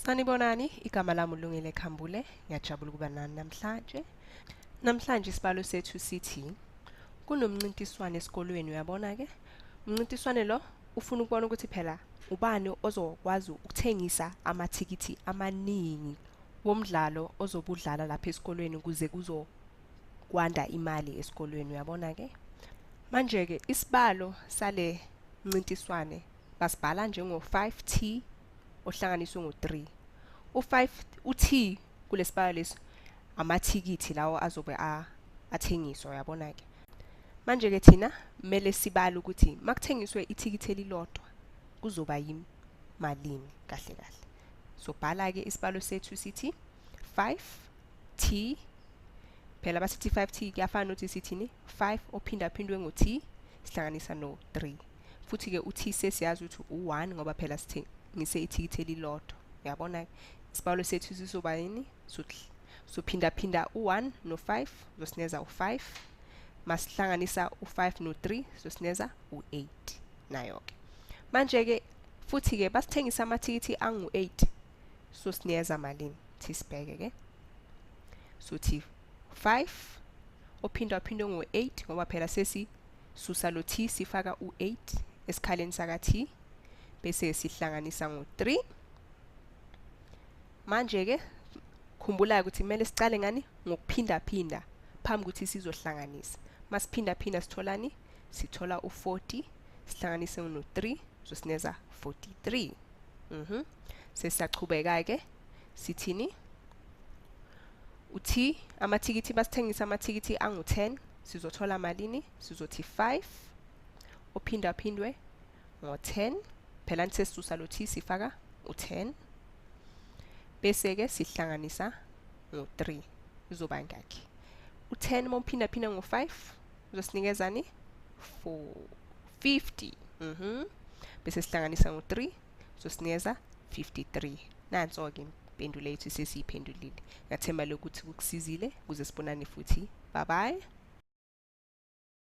Sanibonani, igama lami uLungile Khambule, ngiyajabula ukuba nani namhlanje. Namhlanje isibalo sethu sithi kunomncintiswano esikolweni, uyabona-ke? Umncintiswano lo ufuna ukubona ukuthi phela ubani ozokwazi ukuthengisa amathikithi amaningi womdlalo ozobe udlala lapha esikolweni ukuze kuzokwanda imali esikolweni, uyabona-ke? Manje-ke isibalo sale mncintiswane basibhala njengo-5T ohlanganiswe ngo-3. U-5 u-T kulesibalo lesi amathikithi lawo azobe athengiswa, uyabona-ke? Manje-ke thina kumele sibale ukuthi makuthengiswe ithikithi elilodwa kuzoba yimalini kahle kahle. So bhala-ke isibalo sethu sithi 5T, phela basithi 5T kuyafana nokuthi sithini 5 ophindaphindwe ngo-T sihlanganisa no-3. Futhi-ke u-T sesiyazi ukuthi u-1 ngoba phela sithengise ithikithi elilodwa. Uyabona-ke isibalo sethu sizoba yini? Sophindaphinda u-1 no-5 uzosineza u-5, masihlanganisa u-5 no-3 uzosineza u-8 nayo-ke. Manje-ke futhi-ke basithengisa amathikithi angu-8, so sinikeza malini? Thi sibheke-ke, sothi 5 ophindwaphindwe ngo-8 ngoba phela sesisusa lo T sifaka u-8 esikhaleni saka-T bese sihlanganisa ngo-3. Manje-ke khumbula ukuthi kumele sicale ngani? Ngokuphindaphinda phambi ukuthi sizohlanganisa. Masiphindaphinda sitholani? Sithola u-40 sihlanganise no-3 uzosineza 43. Sesiyachubeka-ke sithini? U-T amathikithi basithengisa amathikithi angu-10, sizothola malini? Sizothi 5 ophindaphindwe ngo-10, phela sesisusa lo T sifaka u-10 bese-ke sihlanganisa ngo-3 izoba ngakhi? U-10 uma uphindaphinda ngo-5 uzosinikezani? 50. Bese sihlanganisa ngo-3 uzosinikeza 53. Nanso-ke impendulo yethu sesiyiphendulile. Ngathemba lokuthi kukusizile, kuze sibonane futhi. Bye bye.